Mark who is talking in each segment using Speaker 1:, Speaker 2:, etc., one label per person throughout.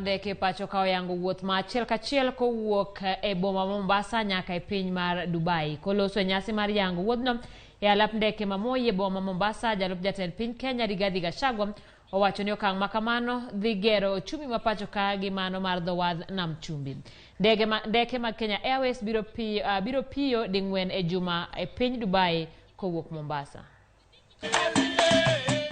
Speaker 1: ndeke pacho ka oyango wuoth ma achiel kachiel kowuok e boma ma Mombasa nyaka e piny mar Dubai. Koloso e nyasi mar yango wuodhno e alap ndeke ma Moi e boma ma Mombasa, jalup jatend piny Kenya Rigathi Gachagua owacho ni okang' ma kamano dhi gero ochumi ma pacho ka gi mano mar dho wadh nam chumbi. Ndege ma, ndeke mag Kenya Airways biro piyo, uh, biro piyo ding'wen e juma e piny Dubai kowuok Mombasa.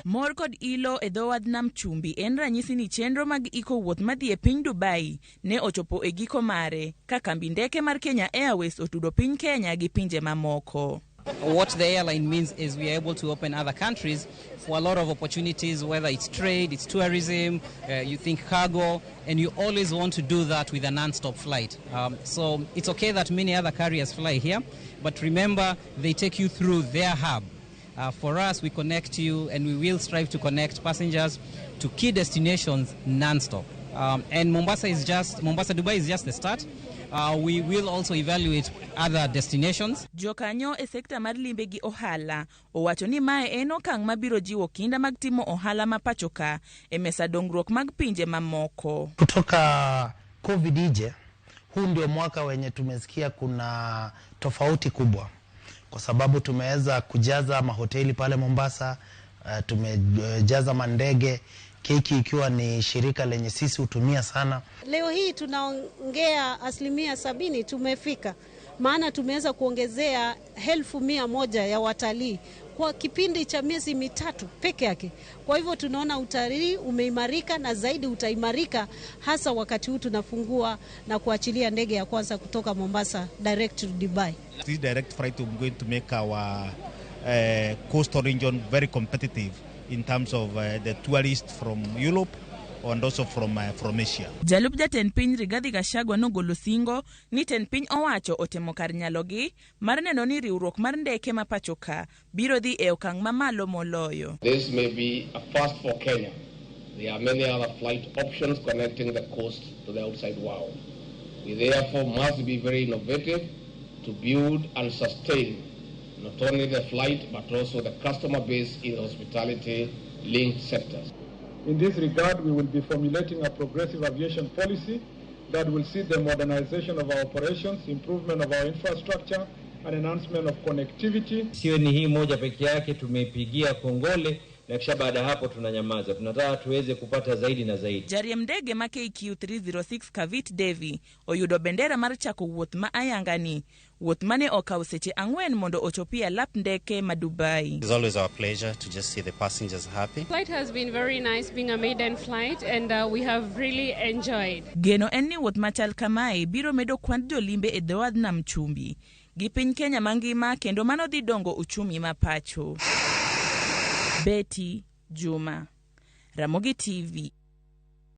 Speaker 2: Mor kod ilo e dho wadh nam chumbi en ranyisi ni chenro mag iko wuoth madhi e piny Dubai ne ochopo e giko mare ka kambi ndeke mar Kenya Airways otudo piny Kenya gi pinje mamoko.
Speaker 3: What the airline means is we are able to open other countries for a lot of opportunities, whether it's trade, it's tourism, you think cargo, and you always want to do that with a non-stop flight. So it's okay that many other carriers fly here, but remember they take you through their hub. For us, we connect you and we will strive to connect passengers to key destinations non-stop. And Mombasa is just, Mombasa, Dubai is just the start. We will also evaluate other destinations.
Speaker 2: Jokanyo e sekta mar limbe gi ohala owacho ni mae en okang' mabiro jiwo kinda mag timo ohala ma pacho ka e mesa dongruok mag pinje mamoko.
Speaker 4: Kutoka COVID ije, huu ndio mwaka wenye tumesikia kuna tofauti kubwa, kwa sababu tumeweza kujaza mahoteli pale Mombasa, tumejaza mandege, KQ ikiwa ni shirika lenye sisi hutumia sana.
Speaker 5: Leo hii tunaongea 70% tumefika, maana tumeweza kuongezea 100,000 ya watalii kwa kipindi cha miezi 3 peke yake. Kwa hivyo tunaona utalii umeimarika na zaidi utaimarika hasa wakati huu tunafungua na kuachilia ndege ya kwanza kutoka Mombasa direct to Dubai.
Speaker 6: This direct flight is going to make our coastal region very competitive in terms of the tourists from Europe and also from Asia.
Speaker 2: Jalup jatend piny Rigathi Gachagua nogolo singo ni tend piny owacho otemo kar nyalogi mar neno ni riwruok mar ndeke ma pacho ka biro dhi e okang' mamalo moloyo.
Speaker 7: This may be a first for Kenya. There are many other flight options connecting the coast to the outside world. We therefore must be very innovative to build and sustain not only the flight but also the customer base in hospitality linked sectors.
Speaker 8: In this regard, we will be formulating a progressive aviation policy that will see the modernization of our operations, improvement of our infrastructure, and enhancement of connectivity.
Speaker 9: Sio ni hii moja peke yake tumeipigia kongole na kisha baada ya hapo tunanyamaza. Tunataka tuweze kupata zaidi na zaidi.
Speaker 2: Jariemb ndege ma KQ 306 Kavit Devi oyudo bendera mar chako wuoth ma ayanga ni. Wuoth mane okawo seche 4 mondo ochopi e alap ndeke ma Dubai.
Speaker 10: It's always our pleasure to just see the passengers happy.
Speaker 11: Flight has been very nice, being a maiden flight, and we have really enjoyed.
Speaker 2: Geno en ni wuoth machal kamae biro medo kwand jolimbe e dho wadh nam chumbi gi piny Kenya mangima kendo mano dhi dongo uchumi ma pacho. Betty Juma, Ramogi TV.